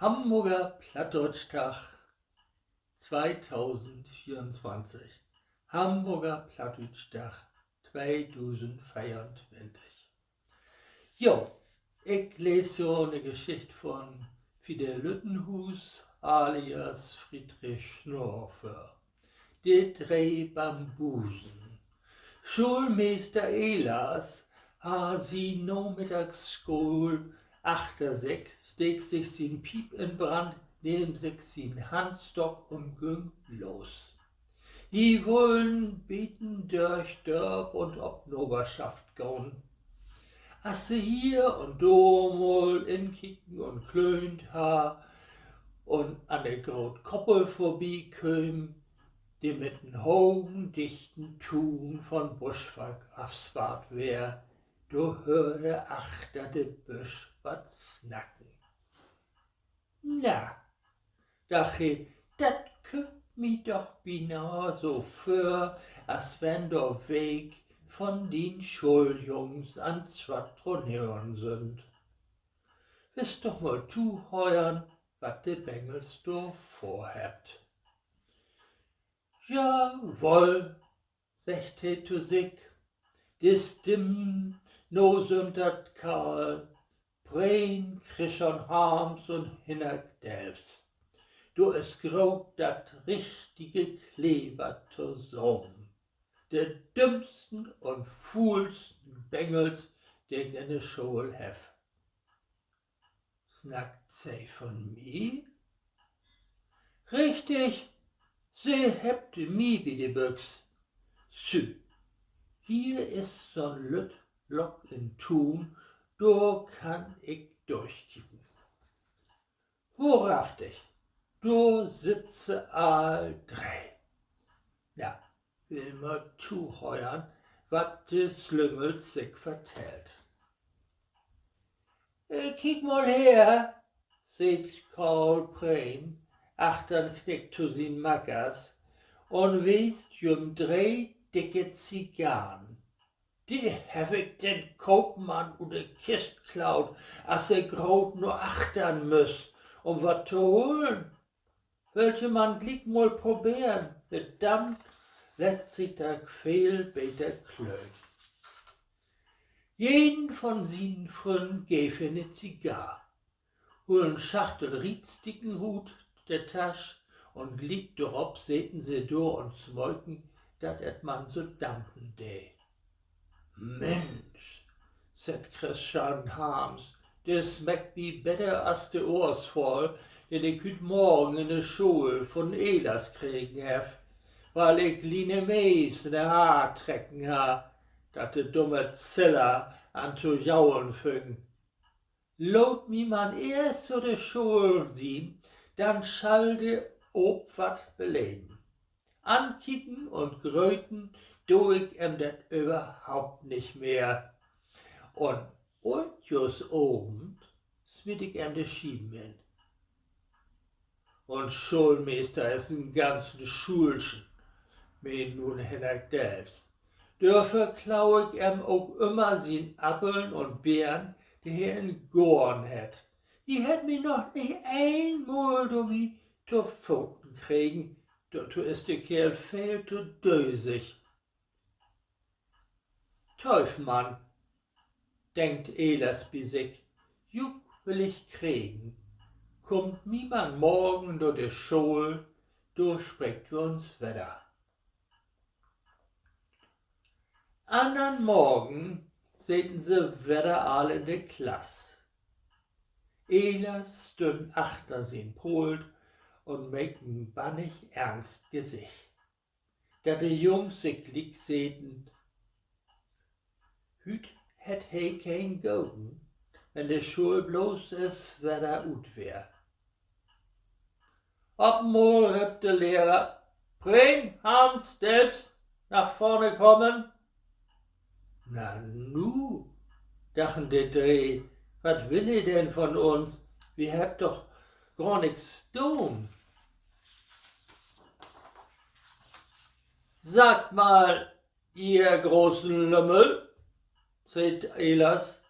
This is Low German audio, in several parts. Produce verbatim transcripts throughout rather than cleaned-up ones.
Hamborger Plattdüütschdag zweitausendvierundzwanzig. Hamborger Plattdüütschdag tweedusendveerundzwanzig. Jo, ik lees jo 'ne Geschicht von Fidel Lüttenhuus alias Friedrich Schnorr vör. De dree Bambusen. Schoolmeester Ehlers harr sien Namiddagsschool achter sik, steek sik sien Piep in Brand, nehm sik sien Handstock un güng los. He wull en beten dörch Dörp un op Naverschaft gahn. As he hier un dor mal inkieken un klöönt harr un an de groot Koppel vörbikööm, de mit en hogen, dichten Tuun von Buschwark afsparrt weer, dor höör he achter de Büsch wat snacken. Na, dach he, dat kümmt mi doch binah so vör, as wenn dor welk von dien Schooljungs an't Swadroneren sünd. Wist doch mal tohören, wat de Bengels dor vörhebbt. Jawoll, seggt he to sik, de Stimmen na sünd dat Karl Preen, Chrischan Harms un Hinnerk Delfs. Dor is graad dat richtige Klever tosamen. De dümmsten un fuulsten Bengels, de ik in de School heff. Snackt se von mi? Richtig, se hebbt mi bi de Büx. Sü, hier is so'n lütt Lock in Tuun, dor kann ik dörchkieken. Wohrhaftig, dor sitt se all dree. Na, will mal tohören, wat de Slüngels sik vertellt. Kiek mal her, seggt Karl Preen achtern Knick to sien Mackers un wiest jüm dree dicke Zigarren. De heff ik den Koopmann ut de Kist klaut, as he graad na achtern müss, um wat to holen. Wüllt ji man gliek mal proberen, de Damp lett sik dor veel beter klönen. Jeden von sien Frünn geev he 'ne Zigarr, hool en Schachtel Rietsticken ut de Tasch un gliek dorop seten se dor un smöken, dat et man so dampen dee. Minsch, seggt Chrischan Harms, de smeckt mi beter as de Oors vull, den ik hüüt Morgen in de School von Ehlers kregen heff, wiel ik Line Mees in de Haar trecken harr, dat de dumme Ziller an to jaulen füng. Laat mi man eerst to de School sien, denn schall de ok wat beleven. Ankieken un gröten do ik em dat överhaupt nich mehr. Un Ooltjohrsavend smiet ik em de Schieven in. Un Schoolmeester is en ganzen Schulschen, meen nu Hinnerk Delfs. Dorför klau ik em ok ümmer sien Appeln un Beern, de he in Goorn hett. He hett mi noch nich eenmal dorbi to faten kregen, dorto is de Keerl veel to dösig. Tööv man, denkt Ehlers bi sik, juuk will ik kriegen. Kummt mi man morgen na de School, dor spreekt wi uns wedder. Annern Morgen seten se wedder all in de Klass. Ehlers stünn achter sien Pult un meek en bannig eernst Gesicht, dat de Jungs sik gliek seten: Hüüt hett he keen Goden, wenn de School bloots eerst wedder ut weer. Op mal röppt de Lehrer: Preen, Harms, Delfs, na vörn kamen! Nanu, dachen de dree, wat will he denn von uns? Wi hebbt doch gor nix daan. Sagt mal, ihr großen Lümmel, seggt Ehlers,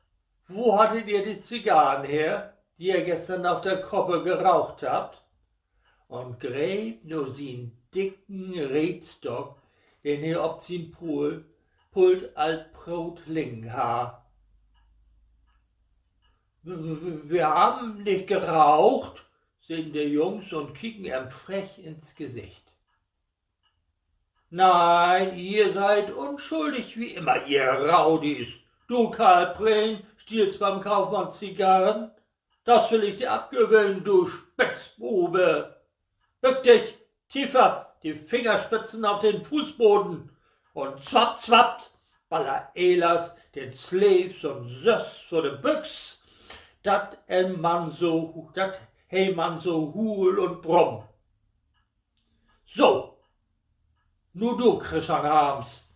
wo hattet ihr die Zigarren her, die die ihr gestern auf der Koppel geraucht habt?“ Un greep na sien dicken Reetstock, den he op sien Pul-, Pult al praat liggen harr. „Wir, wir, wir haben nicht geraucht“, seden de Jungs un kieken em frech ins Gesicht. „Nein, ihr seid unschuldig wie immer, ihr Raudis. Du, Karl Prehn, stiehlst beim Kaufmann Zigarren. Das will ich dir abgewöhnen, du Spitzbube. Bück dich, tiefer, die Fingerspitzen auf den Fußboden.“ Un zwapp, zwapp, baller Ehlers den Sleev so'n Söss vör de Büx, dat em man so, dat he man so huul un brumm. „So, nu du, Krischan Harms“,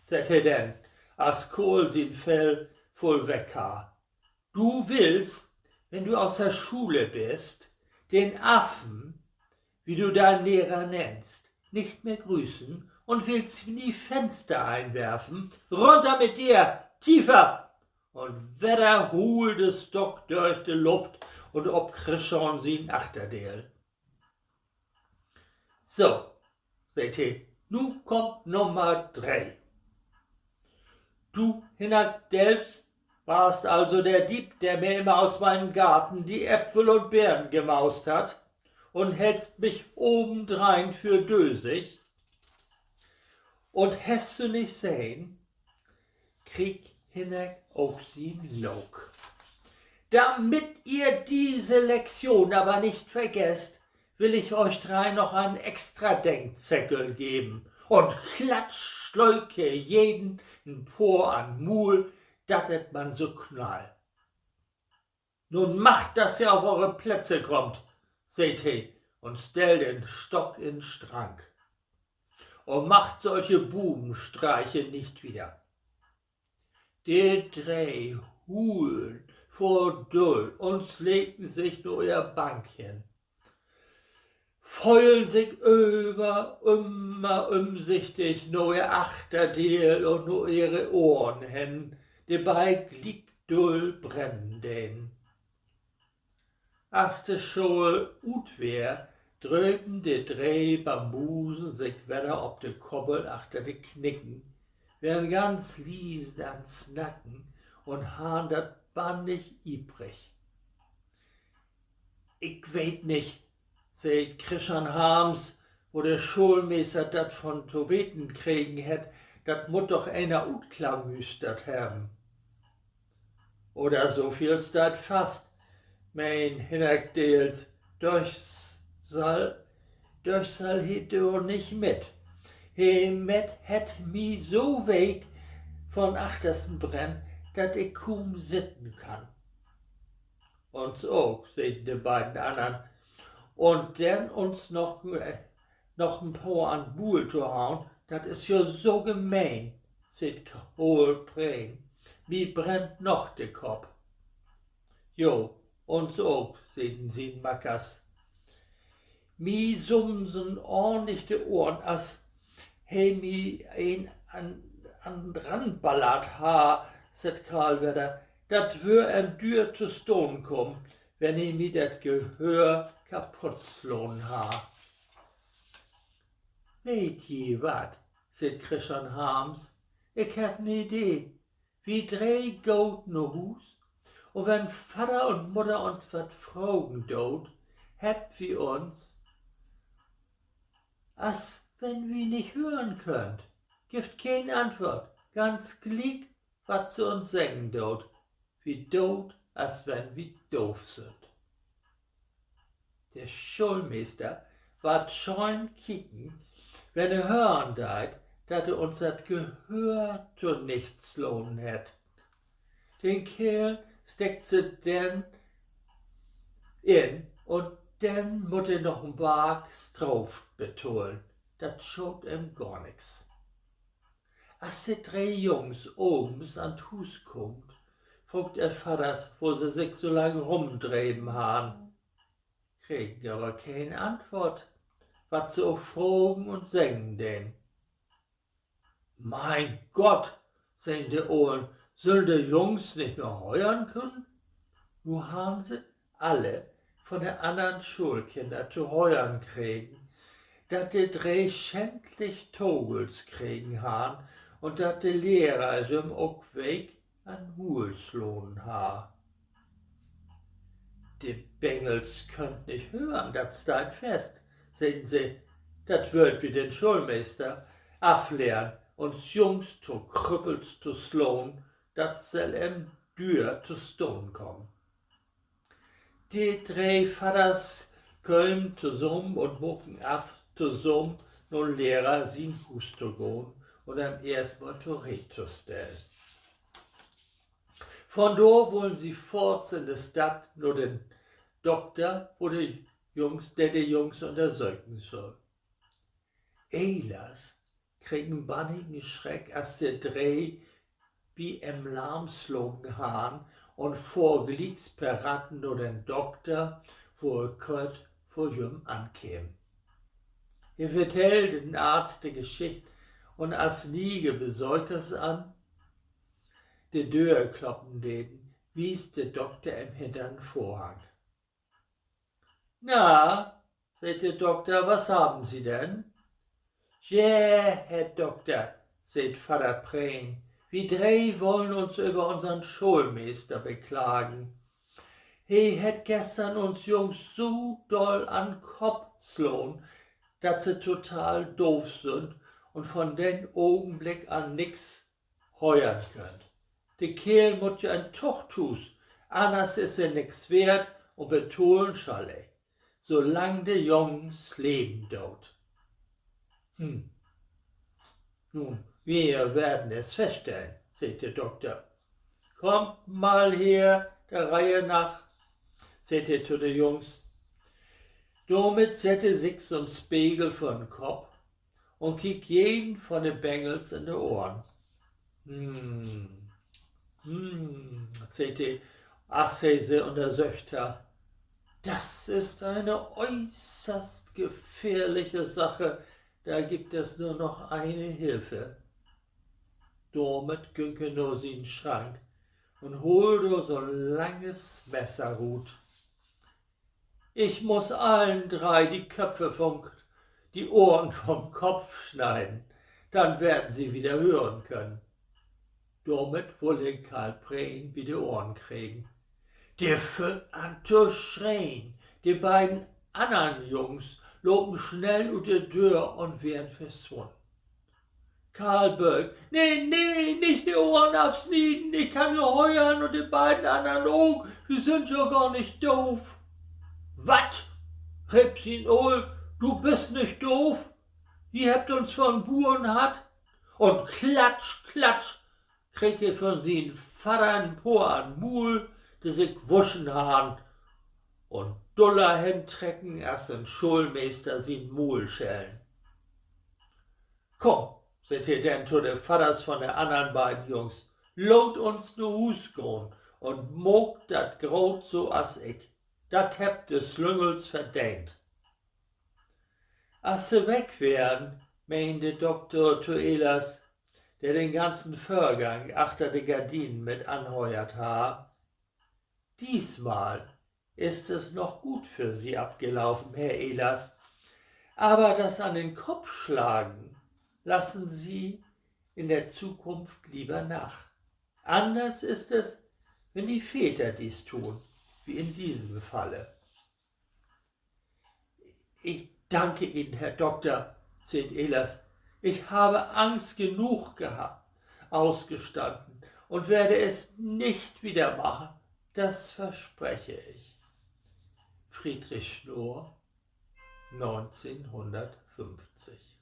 seggt he denn, as Kohl sien Fell vull weg harr. „Du willst, wenn du aus der Schule bist, den Affen, wie du deinen Lehrer nennst, nicht mehr grüßen und willst ihm die Fenster einwerfen? Runter mit dir! Tiefer!“ Un wedder huul de Stock dörch de Luft un op Krischan sien Achterdeel. „So“, seggt he, „nu kummt Nummer dree. Du, Hinnerk Delfs, warst also der Dieb, der mir immer aus meinem Garten die Äpfel und Beeren gemaust hat und hältst mich obendrein für dösig? Und hest du nich sehn“, kreeg Hinnerk ok sien Look. „Damit ihr diese Lektion aber nicht vergesst, will ich euch drei noch einen extra Denkzettel geben.“ Un klatsch, slöög he jeden en poor an't Muul, dat et man so knall. „Nun macht, dass ihr auf eure Plätze kommt“, seggt he un stell den Stock in Strank. „Und macht solche Bubenstreiche nicht wieder.“ De dree huulen vör Dull un sleken sik na ehr Bank hen, föhlen sik över, ümmer ümsichtig na ehr Achterdeel un na ehre Ohren hen, de beid gliek dull brennen deen. As de School ut weer, dröpen de dree Bambusen sik wedder op de Koppel achter de Knicken, weren ganz liesen an't Snacken un harrn dat bannig ieprig. „Ik weet nich“, seggt Krischan Harms, „wo de Schoolmeester dat von to weten kregen hett, dat mutt doch eener utklamüstert hebben.“ „Oder so veel steiht fast“, meen Hinnerk Deels, „dörch sall, dörch sall he dor nich mit. He met hett mi so week von achtersten brennt, dat ik kuum sitten kann.“ „Uns ok“, seden de beiden annern. „Un denn uns noch, noch en poor an't Muul to hauen, dat is jo so gemeen“, seggt Kohl Preen. „Mi brennt noch de Kopp.“ „Jo, uns ok“, seden sien Mackers. „Mi sumsen ornlich de Ohren, as he mi een an, an ranballert harr“, seggt Karl wedder. „Dat wöör em düer to stahn kamen, wenn he mi dat Gehör kaputt slahn harr.“ „Weet ji wat?“, seggt Krischan Harms. „Ik heff 'n Idee. Wi dree gaht na Huus, un wenn Vadder un Mudder uns wat fragen doot, hebbt wi uns, as wenn wi nich hören köönt. Gifft keen Antwoort, ganz gliek, wat se uns seggen doot. Wi doot, as wenn wi doof sünd.“ De Schoolmeester warrt schöön kieken, wenn he hören deit, dat he uns dat Gehör to nichts slahn hett. Den Keerl steckt se denn in, un denn mutt he noch en Barg Straaf betahlen. Dat schaadt em gor nix. As de dree Jungs avends an't Huus kaamt, fraagt ehr Vadders, wo se sik so lang rumdreven harrn. Kregen aver keen Antwoort, wat se ok fragen un seggen deen. Mein Gott, seggen de Olen, sülln de Jungs nich mehr hören könen? Nu harrn se alle von de annern Schoolkinner to hören kregen, dat de dree schändlich Togels kregen harrn un dat de Lehrer jüm ok week an't Muul slahn harr. De Bengels köönt nich hören, dat steiht fast, seden se. Dat wüllt wi den Schoolmeester aflehren, uns Jungs to Krüppels to slahn, dat sall em düer to stahn kamen. De dree Vadders kömen tosamen un maken af, tosamen na Lehrer sien Huus to gahn un em eerstmal to Reed to stellen. Von dor wullen se foorts in de Stadt na den Dokter, wo de Jungs, de de Jungs ünnersöken sull. Ehlers kreeg en bannigen Schreck, as de dree bi em Larm slagen harrn, un fohr glieks per Rad na den Dokter, wo he kort vör jüm ankeem. He vertell den Arzt de Geschicht un as niege Besökers an de Döör kloppen deden, wies de Dokter em hintern Vörhang. Na, seggt de Dokter, was haben Sie denn? Je, Herr Dokter, seggt Vadder Preen, wi dree wullen uns över unsern Schoolmeester beklagen. He hett gestern uns Jungs so doll an'n Kopp slahn, dat se total doof sünd un von den Ogenblick an nix hören köönt. De Keerl mutt ja in't Tuchthuus, anners is he nix weert, un betahlen schall he, solang de Jungs leven doot. Hm. Nun, wir werden es feststellen, seggt de Dokter. Kommt mal her, der Reihe nach, seggt he to de Jungs. Dormit sett he sik so'n Spegel vör'n Kopp un keek jeden von de Bengels in de Ohren. Hm, hm, seggt he, as he se ünnersöcht harr, das ist eine äußerst gefährliche Sache, da gibt es nur noch eine Hilfe. Dormit güng he na sien Schrank un hool dor so'n langes Messer rut. Ich muss allen drei die Köpfe vom, die Ohren vom Kopf schneiden, dann werden sie wieder hören können. Dormit wull he Karl Preen bi de Ohren kriegen. De füng an to schreen. De beiden annern Jungs lopen snell ut de Döör un weren verswunnen. Karl bölk: Nee, nee, nich de Ohren afsnieden, ik kann jo hören un de beiden annern ok, wi sünd jo gor nich doof. Wat?, reep sien Ool, du büst nich doof? Ji hebbt uns för'n Buren hatt? Un klatsch, klatsch, kreeg he von sien Vadder en poor an't Muul, de sik wuschen harrn un duller hentrecken as en Schoolmeester sien Muulschellen. Kumm, seggt he denn to de Vadders von de annern beiden Jungs, laat uns na Huus gahn un maakt dat graad so as ik. Dat hebbt de Slüngels verdeent. As se weg weren, meen de Dokter to Ehlers, de den ganzen Vörgang achter de Gardinen mit anhöört harr: Diesmal ist es noch gut für Sie abgelaufen, Herr Ehlers. Aber das an den Kopf schlagen lassen Sie in der Zukunft lieber nach. Anders ist es, wenn die Väter dies tun, wie in diesem Falle. Ich danke Ihnen, Herr Dokter, seggt Ehlers. Ich habe Angst genug gehabt, ausgestanden und werde es nicht wieder machen. Das verspreche ich. Friedrich Schnoor, neunzehnhundertfünfzig.